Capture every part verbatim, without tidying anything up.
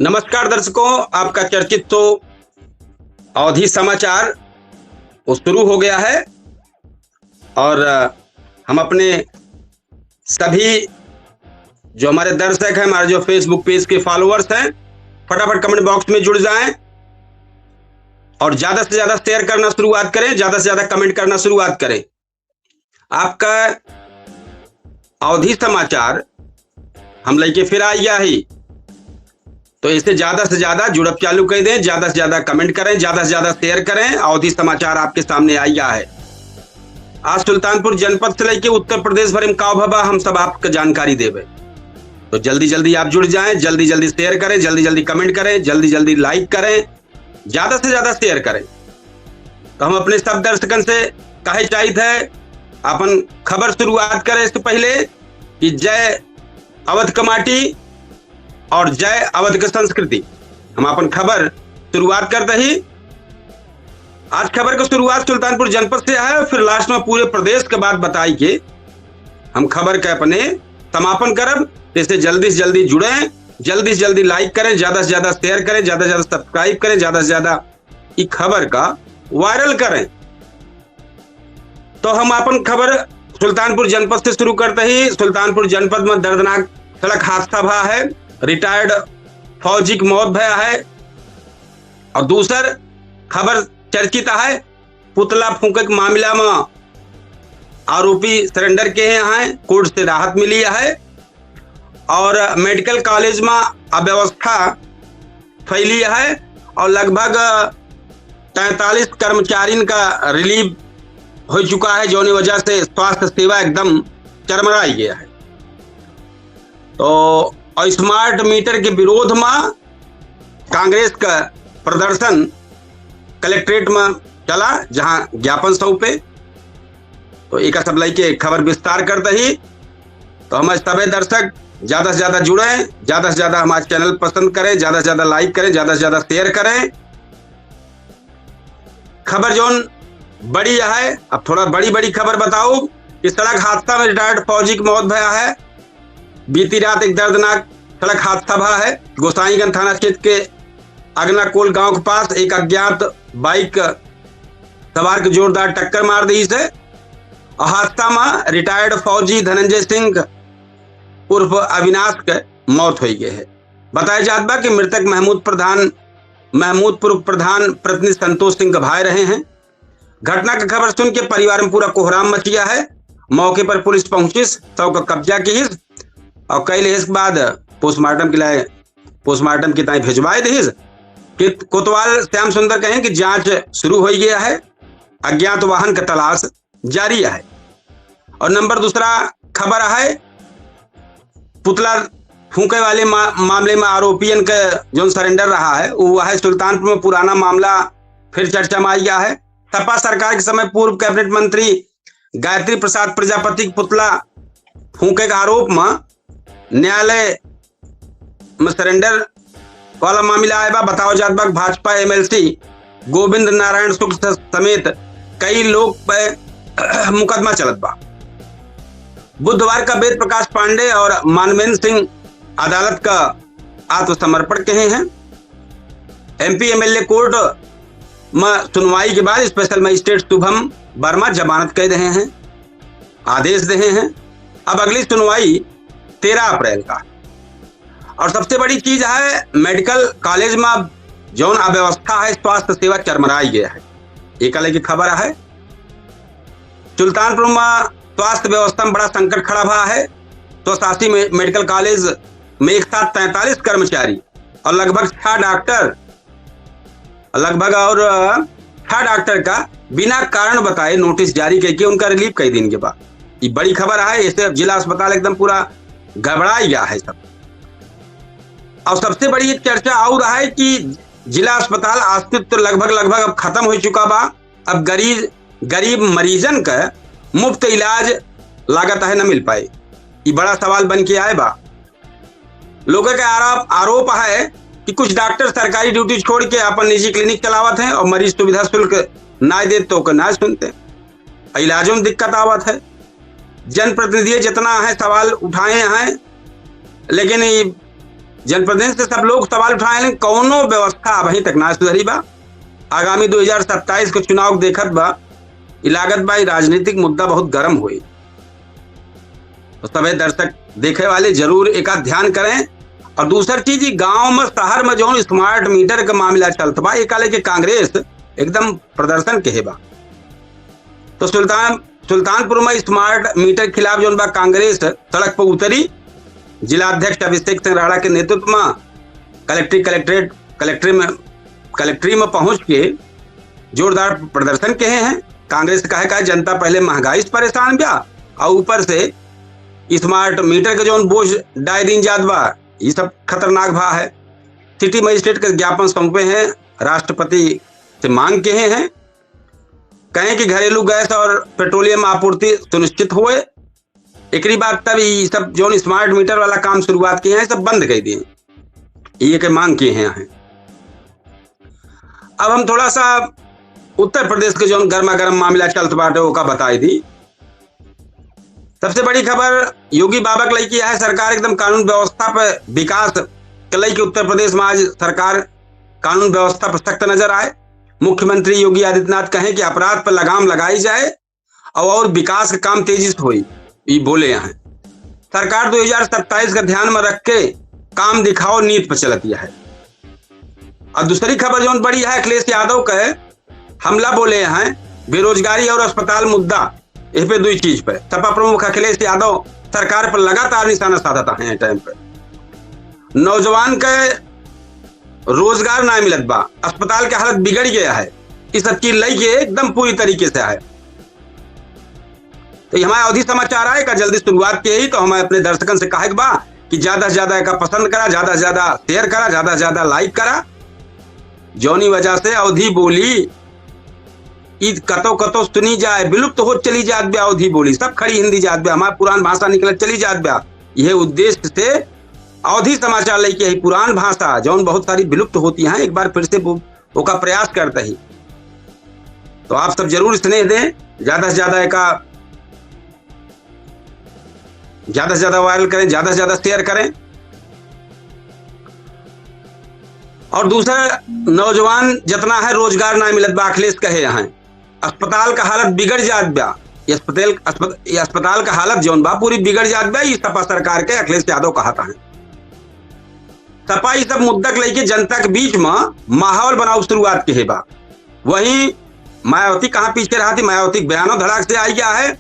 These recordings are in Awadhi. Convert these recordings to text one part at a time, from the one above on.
नमस्कार दर्शकों, आपका चर्चित शो अवधी समाचार वो शुरू हो गया है और, अ, हम अपने सभी जो हमारे दर्शक हैं, हमारे जो Facebook पेज के फॉलोअर्स हैं, फटाफट कमेंट बॉक्स में जुड़ जाएं और ज्यादा से ज्यादा शेयर करना शुरुआत करें, ज्यादा से ज्यादा कमेंट करना शुरुआत करें। आपका अवधी समाचार हम लइके फिर आइया ही, तो इसे ज्यादा से ज्यादा जुड़ब चालू कर दें, ज्यादा से ज्यादा कमेंट करें, ज्यादा से ज्यादा शेयर करें। अवधी समाचार आपके सामने आइया है। आज सुल्तानपुर जनपद से लेके उत्तर प्रदेश भर में का भवा, हम सब आपको जानकारी देवे। तो जल्दी जल्दी आप जुड़ जाएं, जल्दी जल्दी शेयर करें, जल्दी जल्दी कमेंट करें, जल्दी जल्दी लाइक करें, ज्यादा से ज्यादा शेयर करें। तो हम अपने सब दर्शकन से कहे चाहित है, अपन खबर शुरुआत करें इससे पहले कि जय अवध का माटी और जय अवध की संस्कृति। हम अपन खबर शुरुआत करते ही, आज खबर की शुरुआत सुल्तानपुर जनपद से है, फिर लास्ट में पूरे प्रदेश के बात बताई के हम खबर के अपने समापन करब। जैसे जल्दी से जल्दी जुड़ें, जल्दी से जल्दी लाइक करें, ज्यादा से ज्यादा शेयर करें, ज्यादा से ज्यादा सब्सक्राइब करें, ज्यादा से ज्यादा ई खबर का वायरल करें। तो हम अपन खबर सुल्तानपुर जनपद से शुरू करते ही, सुल्तानपुर जनपद में दर्दनाक सड़क हादसा भा है, रिटायर्ड फौजी की मौत भया है। और दूसर खबर चर्चित है, पुतला फूंके के मामला में आरोपी सरेंडर के हैं, कोर्ट से राहत मिली है। और मेडिकल कॉलेज में अव्यवस्था फैली है और लगभग तैंतालीस कर्मचारियों का रिलीव हो चुका है, जौने वजह से स्वास्थ्य सेवा एकदम चरमराई गया है। तो और स्मार्ट मीटर के विरोध में कांग्रेस का प्रदर्शन कलेक्ट्रेट में चला, जहां ज्ञापन सौंपे। तो एका सब लइके खबर विस्तार करते ही, तो हम सभी दर्शक ज्यादा से ज्यादा जुड़ें, ज्यादा से ज्यादा हमारे चैनल पसंद करें, ज्यादा से ज्यादा लाइक करें, ज्यादा से ज्यादा शेयर करें। खबर जौन बड़ी है, अब थोड़ा बड़ी बड़ी खबर बताओ कि सड़क हादसा में रिटायर्ड फौजी की मौत भया है। बीती रात एक दर्दनाक सड़क हादसा भा है। गोसाईगंज थाना क्षेत्र के अगनाकोल गांव के पास एक अज्ञात बाइक सवार के जोरदार टक्कर मार दी से। और हादसा में रिटायर्ड फौजी धनंजय सिंह उर्फ अविनाश के मौत हो गई है। बताया जात बा कि मृतक महमूद प्रधान, महमूदपुर प्रधान प्रतिनिधि संतोष सिंह के भाई रहे हैं। घटना की खबर सुन के परिवार में पूरा कोहराम मच गया है। मौके पर पुलिस पहुंचिस, शव का कब्जा किहिस और कई लेस के बाद पोस्टमार्टम के लिए, पोस्टमार्टम की ताई भिजवाए दिहिस। कि कोतवाल श्याम सुंदर कहें कि जांच शुरू हो गया है, अज्ञात वाहन का तलाश जारी है। और नंबर दूसरा खबर है, पुतला फूंके वाले मा-, मामले में आरोपियन के जौन सरेंडर रहा है, वो है सुल्तानपुर में पुराना मामला फिर चर्चा में आ गया है। सपा सरकार के समय पूर्व कैबिनेट मंत्री गायत्री प्रसाद प्रजापति के पुतला फूंके के आरोप में न्यायालय में सरेंडर वाला मामला आए बा। बताओ जात बा कि भाजपा एमएलसी गोविंद नारायण शुक्ल स-, समेत कई लोग पे मुकदमा चलत बा। बुधवार का वेद प्रकाश पांडे और मानवेंद्र सिंह अदालत का आत्मसमर्पण कहे हैं। एमपी एमएलए कोर्ट में सुनवाई के बाद स्पेशल मजिस्ट्रेट शुभम वर्मा जमानत कह रहे हैं, आदेश दे हैं। अब अगली सुनवाई तेरह अप्रैल का। और सबसे बड़ी चीज है, मेडिकल कॉलेज में अब जौन अव्यवस्था है, स्वास्थ्य सेवा चरमराई गया है। एक अलग की खबर है, सुल्तानपुर में स्वास्थ्य व्यवस्था में बड़ा संकट खड़ा भा है। स्वशासी में मेडिकल कॉलेज में एक साथ तैंतालीस कर्मचारी और लगभग छह डॉक्टर, लगभग और, अ, छह डॉक्टर का बिना कारण बताए नोटिस जारी करके उनका रिलीव कर दीन के बा। ये बड़ी खबर है, इससे अब जिला अस्पताल एकदम पूरा गड़बड़ा गया है सब। और सबसे बड़ी एक चर्चा और है कि जिला अस्पताल अस्तित्व लगभग, लगभग अब खत्म हो चुका बा। अब गरीब, गरीब मरीजन का मुफ्त इलाज लागत है न मिल पाए। ये बड़ा सवाल बन के आए बा। लोगों का आरोप, आरोप है कि कुछ डॉक्टर सरकारी ड्यूटी छोड़ के अपन निजी क्लिनिक चलावत हैं और मरीज सुविधा शुल्क ना दे तो ओकर ना सुनते, इलाजों में दिक्कत आवत है। जनप्रतिनिधि जितना है सवाल उठाए हैं, लेकिन ये जनप्रतिनिधि से सब लोग सवाल उठाए, लेकिन कौनो व्यवस्था अबहीं तक ना सुधरी बा। आगामी दो हजार सत्ताईस के चुनाव देखत बा, ई लागत बा, ई राजनीतिक मुद्दा बहुत गरम होई। तो सभे दर्शक देखे वाले जरूर एका ध्यान करें। और दूसर चीज, ई गांव में, शहर में जौन smart meter के मामला चलत बा, एका लेके कांग्रेस एकदम प्रदर्शन के है बा। तो सुल्तान, सुल्तानपुर में smart meter खिलाफ जौन बा, कांग्रेस सड़क पर उतरी। जिला अध्यक्ष अभिषेक सिंह राणा के नेतृत्व में कलेक्ट्री, कलेक्ट्रेट, कलेक्ट्री में, कलेक्ट्री में पहुंच के जोरदार प्रदर्शन किए हैं। कांग्रेस कहे का जनता पहले महंगाई से परेशान बा और ऊपर से smart meter के जौन बोझ डाय दीन जात बा, ई सब खतरनाक भा है। सिटी मजिस्ट्रेट के ज्ञापन सौंपे हैं, राष्ट्रपति से मांग किए हैं, कहें कि घरेलू गैस और पेट्रोलियम आपूर्ति सुनिश्चित होए। एकरी बाद तब ई सब जौन smart meter वाला काम शुरुआत किए हैं, सब बंद कर दिए, ये के मांग किए हैं। अब हम थोड़ा सा उत्तर प्रदेश के जौन गर्मा गर्म मामला चलत बाटे, ओका बताई दी। सबसे बड़ी खबर, योगी बाबा के लइके है सरकार एकदम कानून व्यवस्था पर, विकास के लइके उत्तर प्रदेश में आज सरकार कानून व्यवस्था पर सख्त नजर आए। मुख्यमंत्री योगी आदित्यनाथ कहें कि अपराध पर लगाम लगाई जाए और, और विकास के काम तेजी से होई, ई बोले हैं। सरकार दो हजार सत्ताईस का ध्यान में रख के काम दिखाओ नीत पर चलत है। और दूसरी खबर जौन बड़ी है, अखिलेश यादव के हमला बोले हैं, बेरोजगारी और अस्पताल मुद्दा, इस पे दुई चीज पे सपा प्रमुख अखिलेश यादव सरकार पर लगातार निशाना साधता है टाइम पे। नौजवान के रोजगार ना मिलत बा, अस्पताल के हालत बिगड़ गया है, ई सब चीज लइके एकदम पूरी तरीके से है। तो ये हमारे अवधी समाचार आए का जल्दी शुरुआत के ही, तो हमें अपने दर्शकन से कहे के बा कि ज्यादा से ज्यादा एका पसंद करा, ज्यादा से ज्यादा शेयर करा, ज्यादा से ज्यादा लाइक करा। जौनी वजह से अवधी बोली ई कतो कतो सुनी जाए, विलुप्त होत चली जात बा अवधी बोली, सब खड़ी हिंदी जात बा, हमार पुरान भाषा निकलत चली जात बा। यह उद्देश्य से अवधी समाचार लइके ही पुरान भाषा जौन बहुत सारी विलुप्त होती हैं, एक बार फिर से वो, ओका प्रयास करते ही। तो आप सब जरूर स्नेह दें, ज्यादा से ज्यादा एका, ज्यादा से ज्यादा वायरल करें, ज्यादा से ज्यादा शेयर करें। और दूसरा, नौजवान जितना है रोजगार ना मिलत बा, अखिलेश कहे हैं अस्पताल का हालत बिगड़ जात बा। ये अस्पताल, अस्पत-, ये अस्पताल का हालत जौन बा पूरी बिगड़ जात बा, ई सपा सरकार के अखिलेश यादव कहत हैं। सपा ई सब मुद्दा के लइके जनता के बीच में माहौल बनावे शुरुआत के बा। वहीं मायावती कहाँ पीछे रहती, मायावती के बयानों धड़ाक से आई गया है।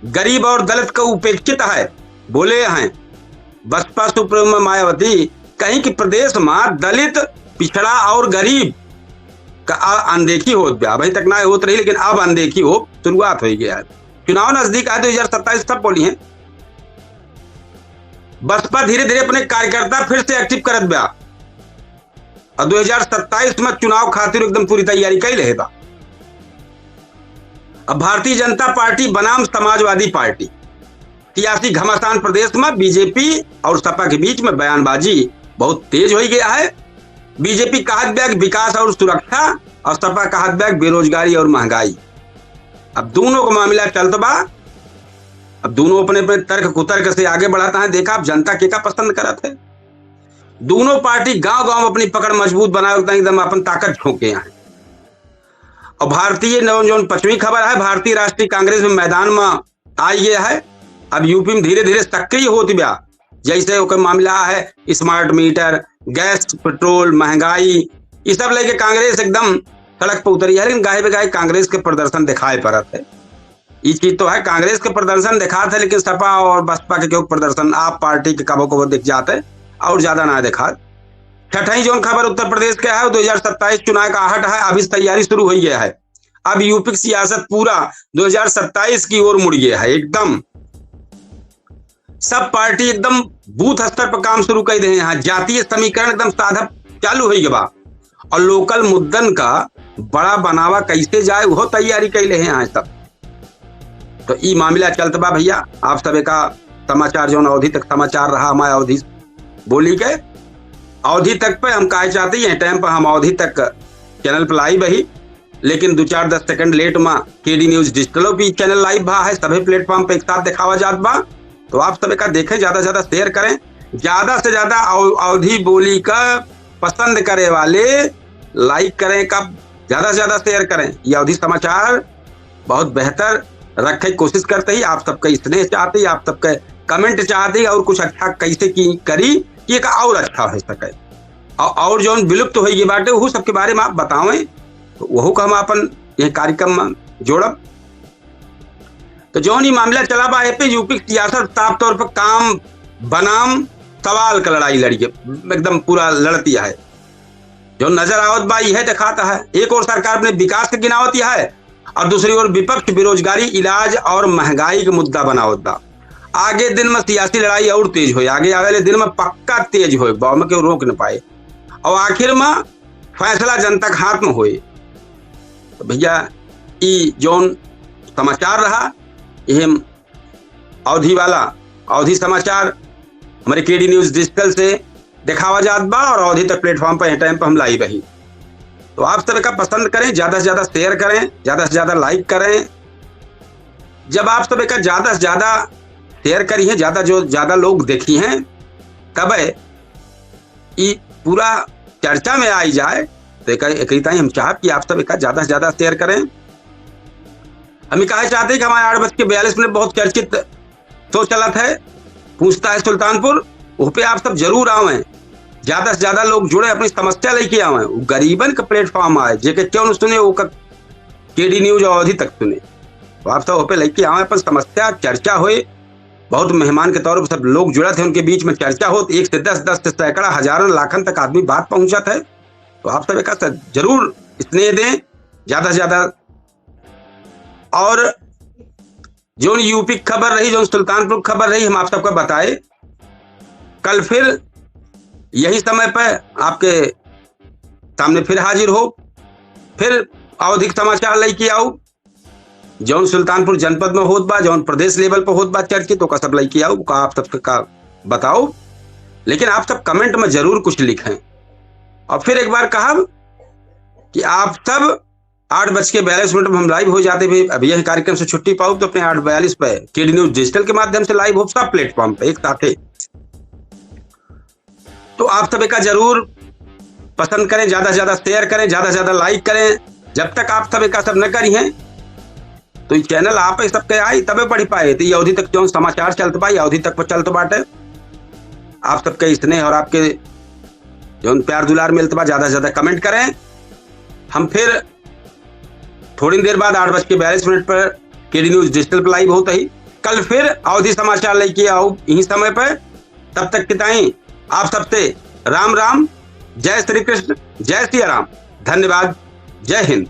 गरीब और दलित का उपेक्षित है, बोले हैं बसपा सुप्रीमो मायावती, कहीं कि प्रदेश में दलित, पिछड़ा और गरीब का आ-, अनदेखी होत बा। अभी तक ना होत रही, लेकिन अब अनदेखी हो शुरुआत हो गया है। चुनाव नजदीक आए, दो हजार सत्ताईस सब बोली हैं। बसपा धीरे धीरे अपने कार्यकर्ता फिर से एक्टिव करत बा और दो हजार सत्ताईस में चुनाव खातिर एकदम पूरी तैयारी कई रहे बा। अब भारतीय जनता पार्टी बनाम समाजवादी पार्टी, सियासी घमासान प्रदेश में बीजेपी और सपा के बीच में बयानबाजी बहुत तेज हो गया है। बीजेपी कहत बा कि विकास और सुरक्षा, और सपा कहत बा कि बेरोजगारी और महंगाई। अब दोनों का मामला चलत बा। अब दोनों अपने अपने तर्क कुतर्क से आगे बढ़त हैं। देखा, अब जनता के का पसंद करत है। दोनों पार्टी गांव गांव अपनी पकड़ मजबूत बनावे के एकदम अपन ताकत झोंके हैं। और भारतीय नव-, जौन पश्चिमी खबर है, भारतीय राष्ट्रीय कांग्रेस में मैदान में आई गया है। अब यूपी में धीरे धीरे सक्रिय होत बा, जैसे ओकर मामला है स्मार्ट मीटर, गैस, पेट्रोल, महंगाई, ये सब लेके कांग्रेस एकदम सड़क पर उतरी है। लेकिन गाहे बेगाहे कांग्रेस के प्रदर्शन दिखाई पड़त है। ई चीज तो है, कांग्रेस के प्रदर्शन दिखात है, लेकिन सपा और बसपा के क्यों प्रदर्शन, आप पार्टी के कबो कबो दिख जाते और ज्यादा ना दिखात। छठई जौन खबर उत्तर प्रदेश के है, दो हजार सत्ताईस चुनाव का आहट है, अभी से तैयारी शुरू हो गया है। अब यूपी की सियासत पूरा दो हजार सत्ताईस की ओर मुड़ गया है एकदम। सब पार्टी एकदम बूथ स्तर पर काम शुरू कर दे हैं। यहाँ जातीय समीकरण एकदम साधब चालू हो गया बा और लोकल मुद्दन का बड़ा बनावा कैसे जाए, वो तैयारी कैले हैं यहाँ सब। तो ई मामला चलत बा भैया। आप सब का समाचार, जौन अवधी तक समाचार रहा हमारे अवधी बोली के, अवधी तक पे हम कहे चाहते हैं, टाइम पर हम अवधी तक चैनल पर लाइव ही, लेकिन दो चार दस सेकंड लेट में केडी न्यूज डिजिटलो भी चैनल लाइव भा है, सभी प्लेटफॉर्म पे एक साथ दिखावा जात बा। तो आप सब का देखें, ज्यादा से ज्यादा शेयर करें। ज्यादा से ज्यादा अव-, अवधी बोली का पसंद करे वाले like करें, का ज्यादा से ज्यादा share करें। ये अवधी समाचार बहुत बेहतर रखे की कोशिश करते ही, आप सबके स्नेह चाहते ही, आप सबके comment चाहते ही, और कुछ अच्छा कैसे की करी कि एक और अच्छा हो सके। और, और जौन विलुप्त होइगी बाटे, उहू सबके बारे में आप बतावें, तो वहू का हम अपन ये कार्यक्रम में जोड़ब। तो जौन ई मामला चला बा, ए पे यूपी की सियासत साफ तौर पर काम बनाम सवाल का लड़ाई लड़ी है, एकदम पूरा लड़ती है। जो नजर आवत बा, यह दिखाता है, एक ओर सरकार अपने विकास के गिनावत है और दूसरी ओर विपक्ष बेरोजगारी, इलाज और महंगाई के मुद्दा बनावत बा। आगे दिन में सियासी लड़ाई और तेज होई, आगे आवे वाले दिन में पक्का तेज होई, बा में केहू रोक न पाए। और आखिर में फैसला जनता के हाथ में होई। तो भैया, ई जौन समाचार रहा, यह अवधी वाला, अवधी समाचार हमरे केडी न्यूज डिजिटल से दिखावा जात बा और अवधी तक platform पर, यह time पर हम live रही। तो आप सब एका पसंद करें, ज्यादा से ज्यादा share करें, ज्यादा से ज्यादा like करें। जब आप सब एका ज्यादा से ज्यादा share करी हैं, ज्यादा जो ज्यादा लोग देखी हैं, तबे ई पूरा चर्चा में आई जाए। तो एक, एक ही ताई हम चाहब कि आप सब एका ज्यादा से ज्यादा share करें। हम ई कहे चाहते हैं कि हमारे आठ बज के बयालीस मिनट बहुत चर्चित show चलत है, पूछता है सुल्तानपुर, उस पे आप सब जरूर आवें, ज्यादा से ज्यादा लोग जुड़े, अपनी समस्या लेके आवें। वो गरीबन का platform आए, जेके क्यों न सुने, वो केडी न्यूज अवधी तक सुने। तो आप सब ओपे लेके आवें, अपन समस्या चर्चा होए, बहुत मेहमान के तौर पर सब लोग जुड़त हैं, उनके बीच में चर्चा होत, एक से दस, दस से सैकड़ा, हजारन, लाखन तक आदमी बात पहुंचत है। तो आप सब एका स-, जरूर स्नेह दें, ज्यादा से ज्यादा। और जौन यूपी की खबर रही, जौन सुल्तानपुर की खबर रही, हम आप सबका बताए। कल फिर यही समय पर आपके सामने फिर हाजिर हो, फिर अवधी के समाचार लेके आऊ। जौन सुल्तानपुर जनपद में होत बा, जौन प्रदेश level पर होत बा चर्चित, ओका सब लेके आऊ, ओका आप सबके का बताओ, लेकिन आप सब comment में जरूर कुछ लिखें। और फिर एक बार कहब कि आप सब आठ बज के बयालीस मिनट में हम live हो जाते भी, अभी यह कार्यक्रम से छुट्टी पाओ तो अपने आठ बयालीस पे केडी न्यूज डिजिटल के माध्यम से live हो सब platform पे एक साथे। तो आप सब एका जरूर पसंद करें, ज्यादा से ज्यादा share करें, ज्यादा से ज्यादा like करें। जब तक आप सब एका सब न करी हैं, तो ई channel आप ही सबके आई, तबे बढ़ पाए। तो ई अवधी तक जौन समाचार चलत बा, ई अवधी तक पर चलत बाटे। आप सबके स्नेह और आपके जौन प्यार दुलार मिलत बा, ज्यादा से ज्यादा comment करें। हम फिर थोड़ी देर बाद आठ बज के बयालीस मिनट पर केडी न्यूज डिजिटल पर live होत ही। कल फिर अवधी समाचार लेके आऊ यही समय पर। तब तक के ताई आप सबसे राम राम, जय श्री कृष्ण, जय सिया राम, धन्यवाद, जय हिंद।